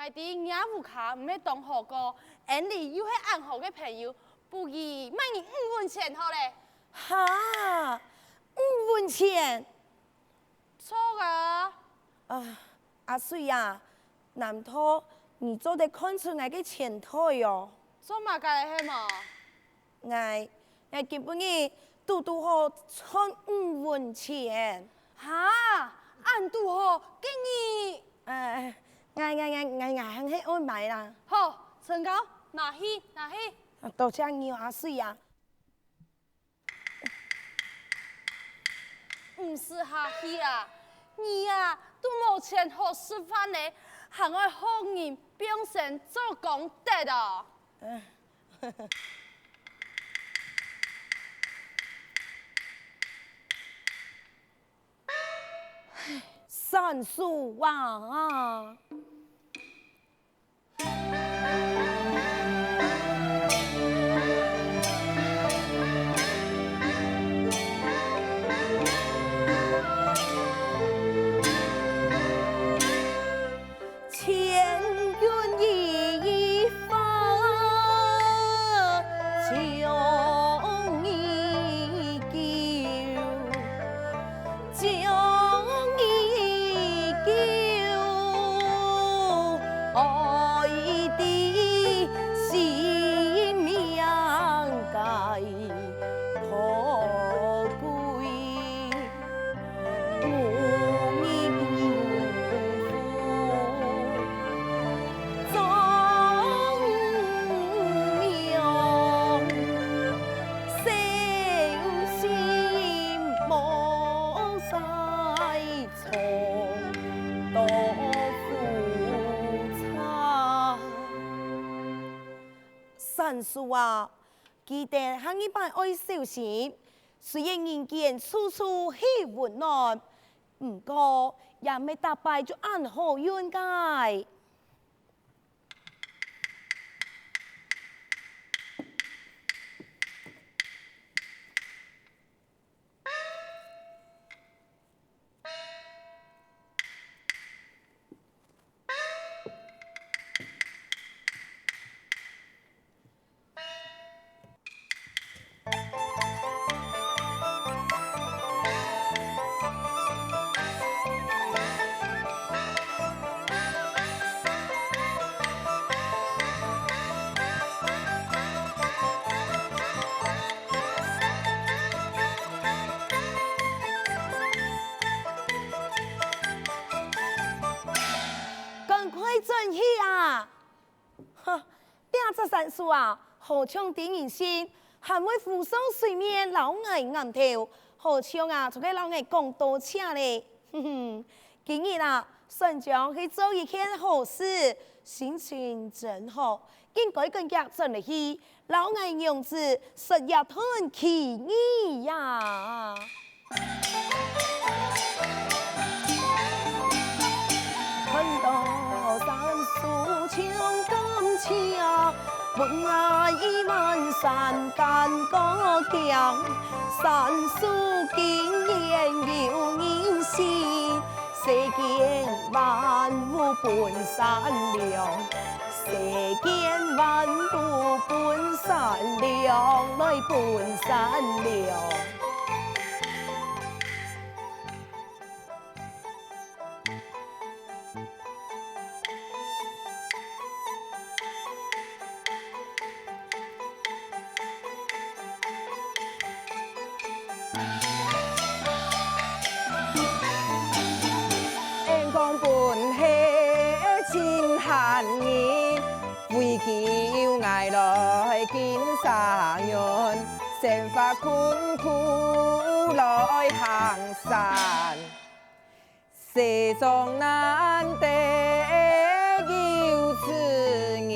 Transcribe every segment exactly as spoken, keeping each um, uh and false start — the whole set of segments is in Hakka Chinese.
𠊎知若屋下毋係當好過，恩俚又係恁好个朋友，分佢賣你五文錢好了。哈，五文錢？著啊！啊，阿水啊，難道你做得看出𠊎个錢袋哦？做麼个係無？ 𠊎，𠊎今晡日堵堵好賺五文錢。哈，恁堵好，今日……呃，𠊎，𠊎，𠊎，𠊎，𠊎還係愛買啦。好，唇膏，拿去，拿去。啊，多謝你哦，阿水啊。毋使客氣啊，你啊，都無錢好食飯了，還愛學人放生做功德哦。 算數啊！千鈞一髮終已久，終已久，愛的性命該可貴。 算數啊，記得下二擺愛小心，雖然人間處處係溫暖， 毋過，也毋係逐擺就恁好運个。 趕快轉去啊！ 哈，這隻算數啊，好像知人心，還會浮上水面摎𠊎頷頭，好像啊，就係摎𠊎講多謝咧。哼哼，今日啊，算講係做一件好事，心情真好，應該趕遽轉來去，摎𠊎娘子說一段奇語呀。 看到算數就感謝，分𠊎滿山間過境。算數竟然有人心，世間萬物本善良，世間萬物本善良，來本善良。 恩公本係盡閒人，為救𠊎來敬沙崙，身發困苦來行山。 世上難得有此人。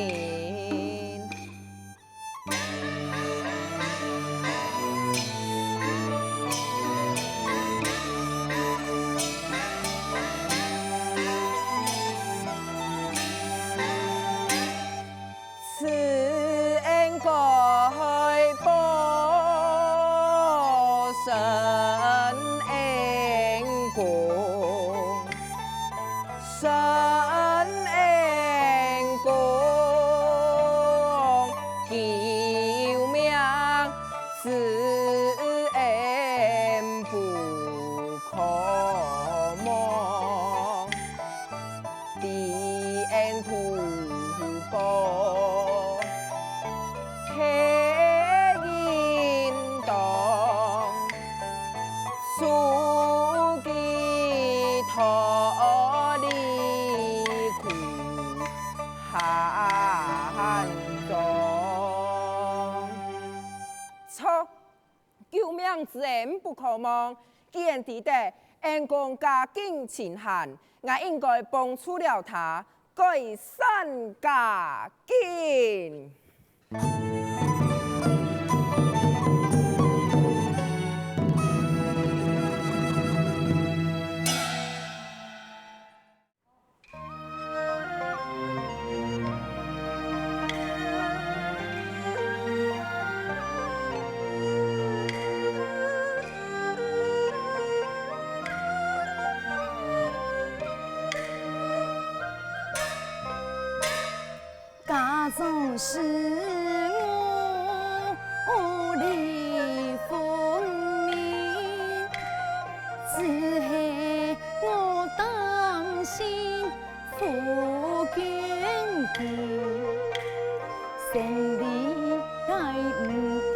此恩該報，承恩公。承恩圖報，客應當，除佢脫離苦寒中。著， 救命之恩不可忘，既然知得恩公家境清寒，𠊎應該幫助了他，改善家境。 家中事務，無力分明，只係我擔心夫君佢，生理該毋知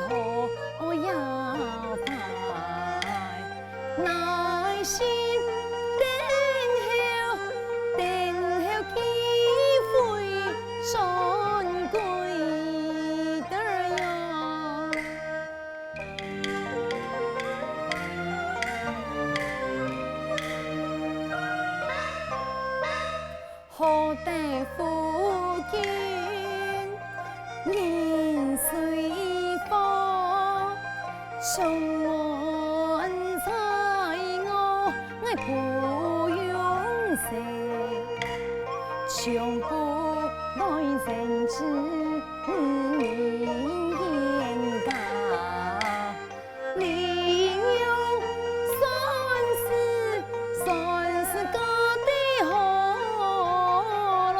好也壞。 耐心等候，等候機會，珍貴得呀。好得夫君 人雖芳，充滿才華，𠊎不用愁，從不來爭執人言家。 李煜算是，算是嫁得好郎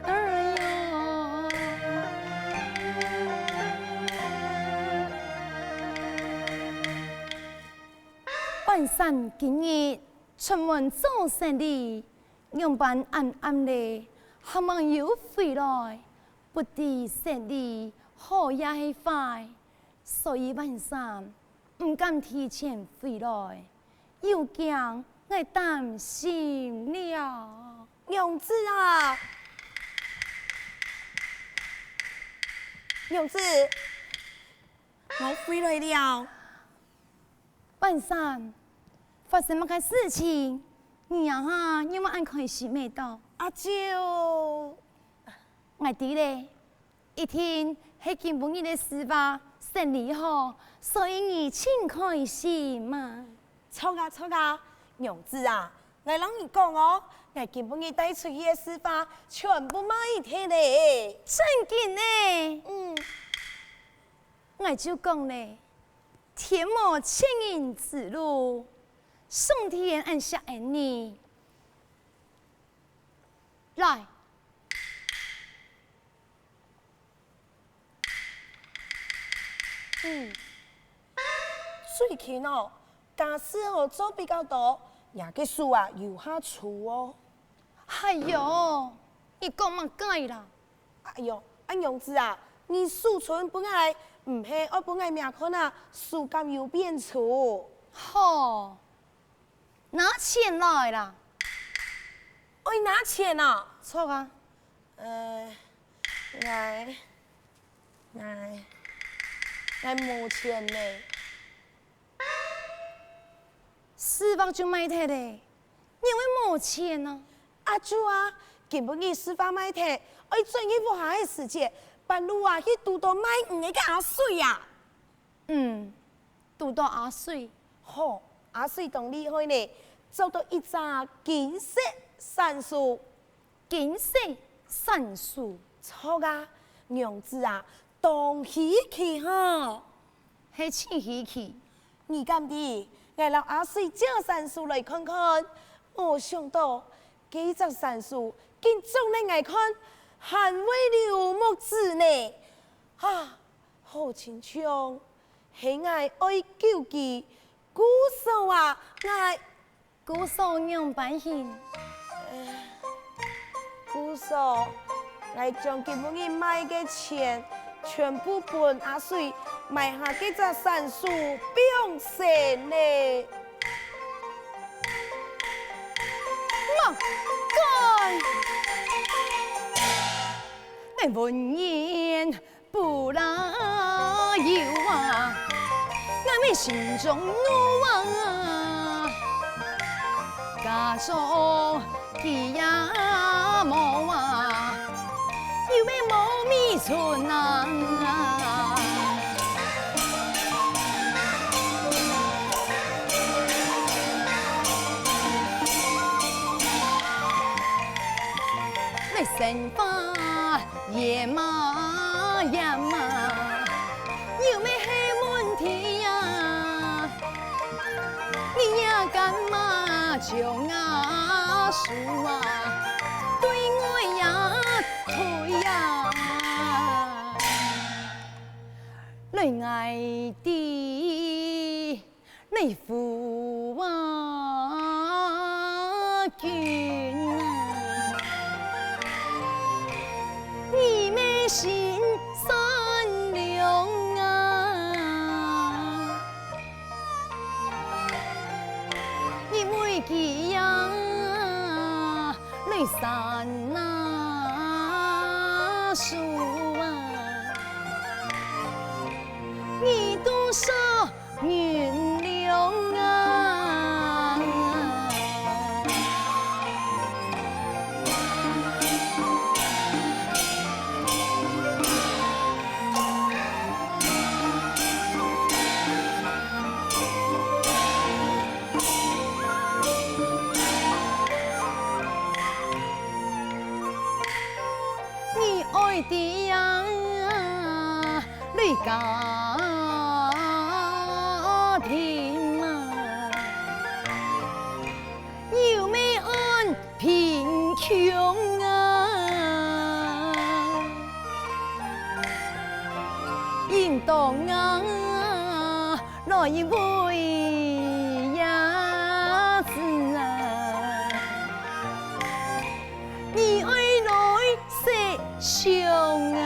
兒呀。半山今日出門做生理， 仰般恁暗咧，還吂有回來，不知生理好也係壞，所以半山毋敢提前回來，有驚𠊎擔心了。娘子啊！娘子，𠊎回來了。 半山，發生麼个事情？你這下仰會恁開心个到？阿舅，𠊎知咧，一定係今晡日个事話生理好，所以你盡開心嘛。著啊，著啊，娘子啊，𠊎摎你講哦，𠊎今晡日帶出去个事話全部賣忒咧。真个呢？嗯。 𠊎就講咧，天無絕人之路，上天恁惜恩你。來。嗯，最近哦，家事哦做比較多，若个手啊有下粗哦。哎喲，你講麼个啦？ 哎喲，阿娘子啊，你手伸分𠊎，毋係愛分𠊎摸看啊，手敢有變粗？吼，拿錢來啦！愛拿錢啊？著啊。呃，𠊎，𠊎，𠊎無錢呢。事話就賣忒咧， 仰會無錢啊？阿舅啊，今晡日事話賣忒，愛轉去屋下个時節，半路啊去堵著賣魚个阿水啊。嗯，堵著阿水。吼，阿水當厲害呢，做著一隻金色山豬。 金色山豬。著啊，娘子啊，當稀奇吼！係盡稀奇。你敢知，𠊎摎阿水借山豬來看看，無想著，該隻山豬竟做得𠊎看，還會流目汁呢！啊，好親像係𠊎愛救佢，故所啊，𠊎 姑嫂仰般形？姑嫂，𠊎將今晡日賣个錢全部分阿水買下該隻山樹放生咧。莫講！你文言 不拉油啊，𠊎乜心中怒啊！假裝佢也無啊，又乜無米存啊！乜生花 也嘛也嘛，有麼个問題呀？你也敢嘛將阿叔啊，對𠊎也推呀！來，𠊎知 你夫君啊，你乜心善良啊！因為佢呀，你山那樹啊，你都說 原諒啊！你愛知啊， 你家庭啊，有麼恁貧窮啊？應當啊， 來為爺子啊，你愛來設想啊！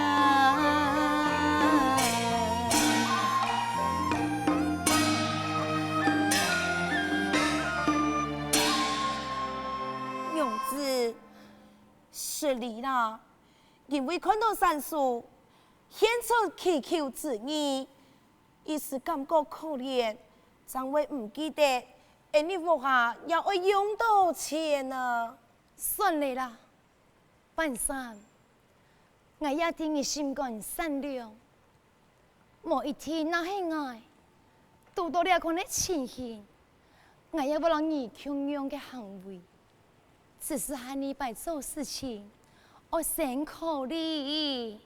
娘子，失禮啦，因為看著山樹，現出祈求之意， 一時感覺可憐，正會毋記得，𫣆俚屋下也愛用著錢啊！算了啦，半山，𠊎也知你心肝善良，無一定若係𠊎，堵著這款个情形，𠊎也會摎你共樣个行為，只係下二擺做事情，愛先考慮。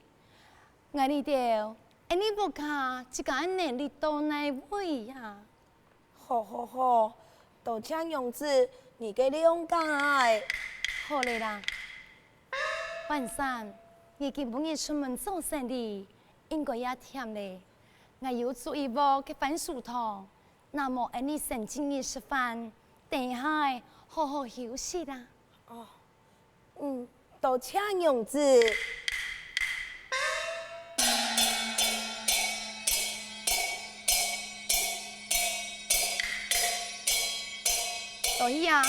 𠊎這兜，𫣆俚屋下自家个能力到哪位啊？好好好，多謝娘子你个諒解。好了啦，半山，你今晡日出門做生理，應該也悿了。𠊎有煮一鑊个番薯湯，若無𫣆俚先進去食飯，等一下好好休息啊。哦， 嗯，多謝娘子。落去啊！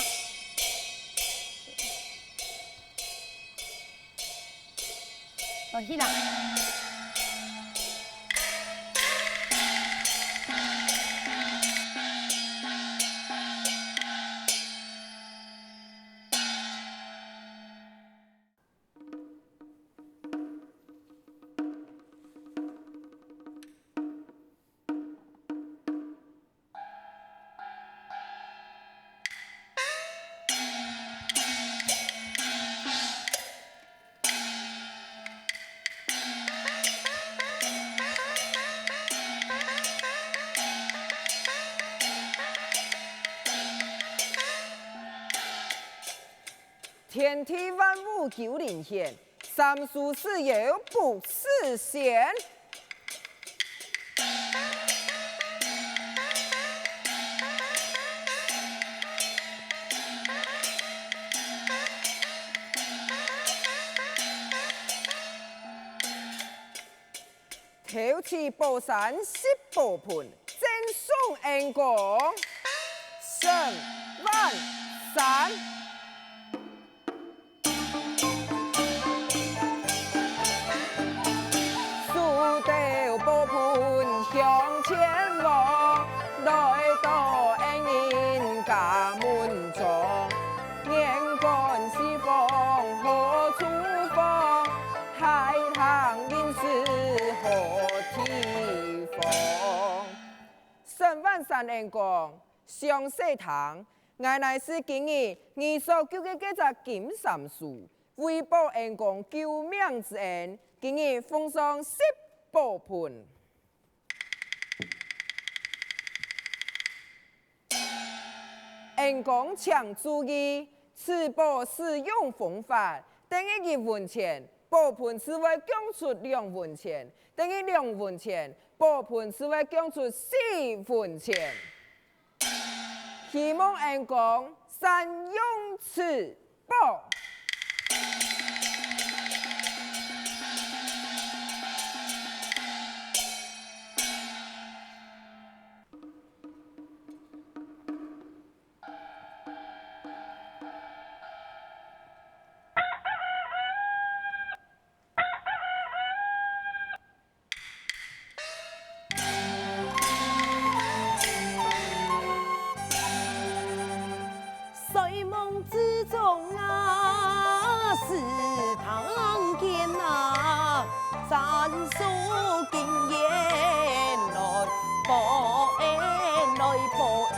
落去啦！ 天地萬物九靈玄，三書四友不是仙。頭起寶山食寶盆，贈送恩公，沈萬三。 手兜寶盆向前望，來到恩人家門中。眼觀四方好廚房，海棠映日好地方。沈萬三恩公，詳細聽，𠊎乃係今日你所救个該隻金三叔， 為報恩公救命之恩，今日奉上食寶盆。恩公請注意，此寶使用方法，等於一文錢，寶盆就會降出兩文錢；等於兩文錢，寶盆就會降出四文錢。 希望恩公善用此寶。睡夢之中啊，時聽見啊，三叔金言來報恩，來報恩。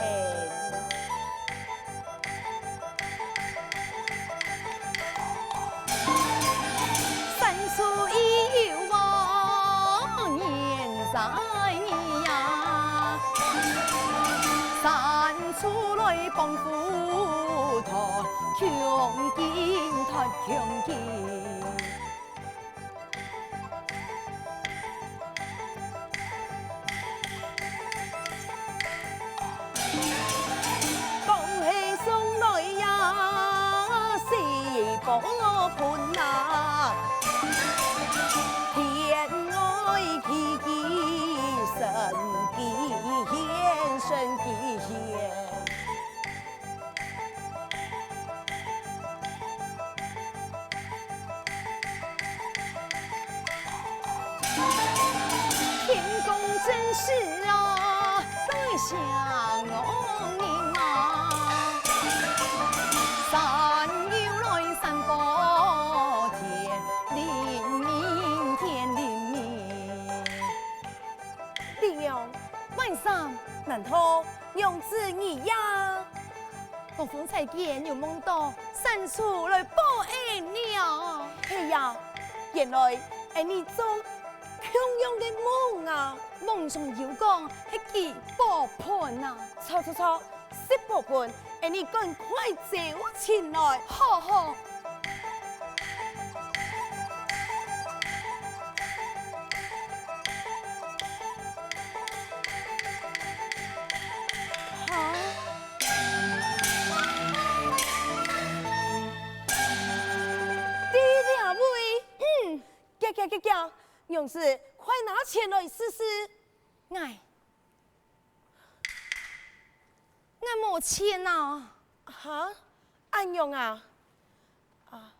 三叔已有亡年在呀，三叔來幫扶他，窮盡他窮盡。 講起上來呀，四寶盆啊，天外奇奇，神奇現，神奇現。 天公真是啊，在想我人啊。山又來山坡田，林明田林明。李娘，晚上難道娘子你呀？ 我風采間有夢到三叔來報恩了。係呀，原來恩俚做共樣个夢啊！夢中有講係佢寶盆啊！著著著，食寶盆，恩俚趕快走前來。好好。 哈？在這位？嗯，遽遽遽遽，娘子，快拿錢來試試。𠊎，𠊎無錢啊！哈？恁樣啊？啊，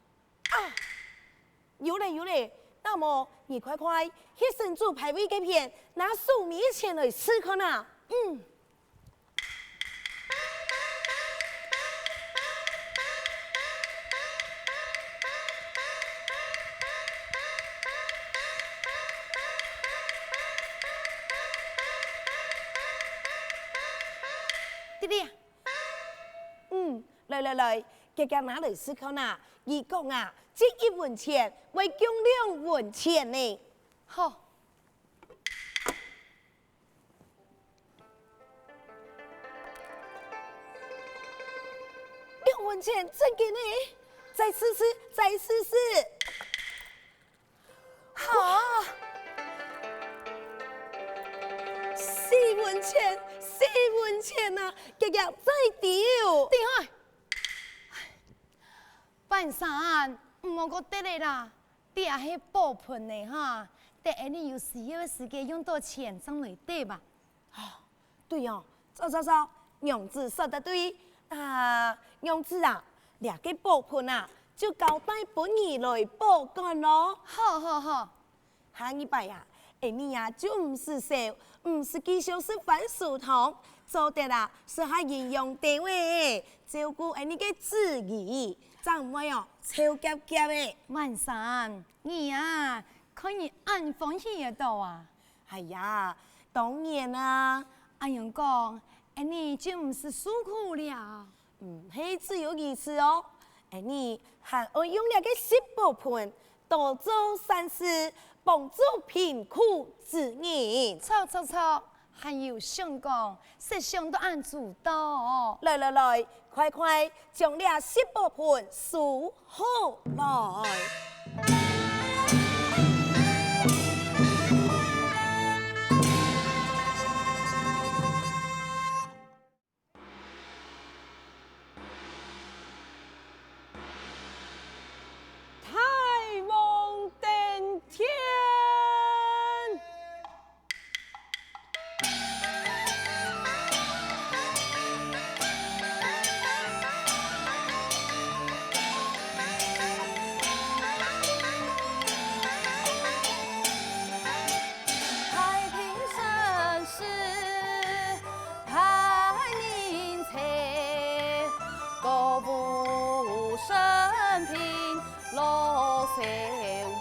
啊，有咧有咧，那麼你快快去神主牌位該片拿手尾錢來試看啊！嗯。弟弟啊， 嗯，來來來，遽遽拿來試看啊！佢講啊，借一文錢會降兩文錢呢。好。兩文錢真个呢！再試試，再試試。 哈！四文錢，四文錢啊，遽遽再丟！厲害！半山，毋好過得了啦，這係寶盆呢哈，等𫣆俚有需要个時節用著錢正來得啊。對哦，著著著，娘子說得對。啊，娘子啊，這个寶盆啊，就交代分你來保管囉。好好好。 下二擺啊，𫣆俚啊就毋使愁，毋使繼續食番薯湯，做得啊食較營養兜仔，照顧𫣆俚个子女，正毋會哦瘦夾夾仔。滿山，你啊，看你恁歡喜仔到啊！哎呀，當然啊！恁樣講，𫣆俚就毋使受苦了。 毋係只有如此哦，𫣆俚還愛用這个食寶盆，多做善事，幫助貧苦之人。著著著，還有想講，設想到恁周到哦。來來來，快快將這食寶盆收好來。 大王登天！太平盛世 太明清，歌舞升平樂逍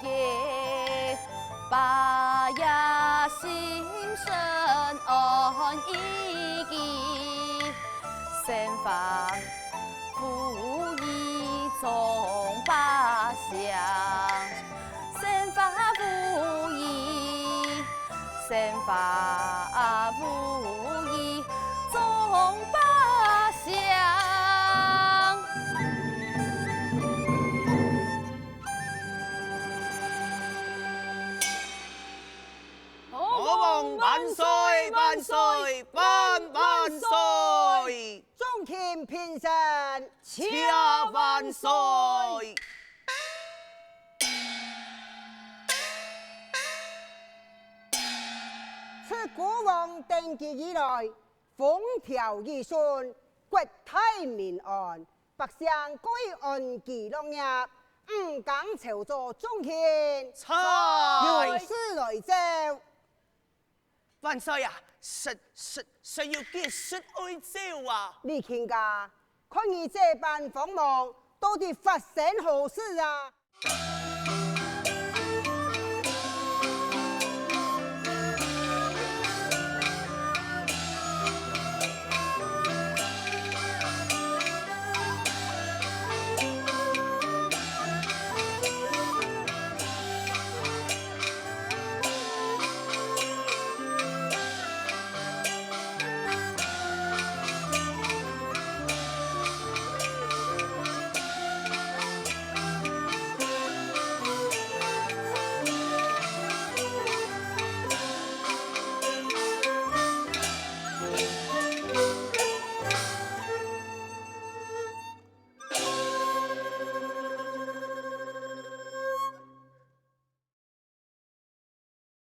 遙，霸业兴盛安一枝，生发 富裕众百姓，生发富裕，生发富裕众百姓。吾皇万岁万岁万万岁！ 众卿平身，谢万岁！自孤王登基以来，风调雨顺，国泰民安，百姓归安居乐业，毋敢吵阻众卿。在！有事来奏。 万岁啊，实、实、实有急事哀奏啊！李卿家，看你這般慌忙，到底發生何事啊？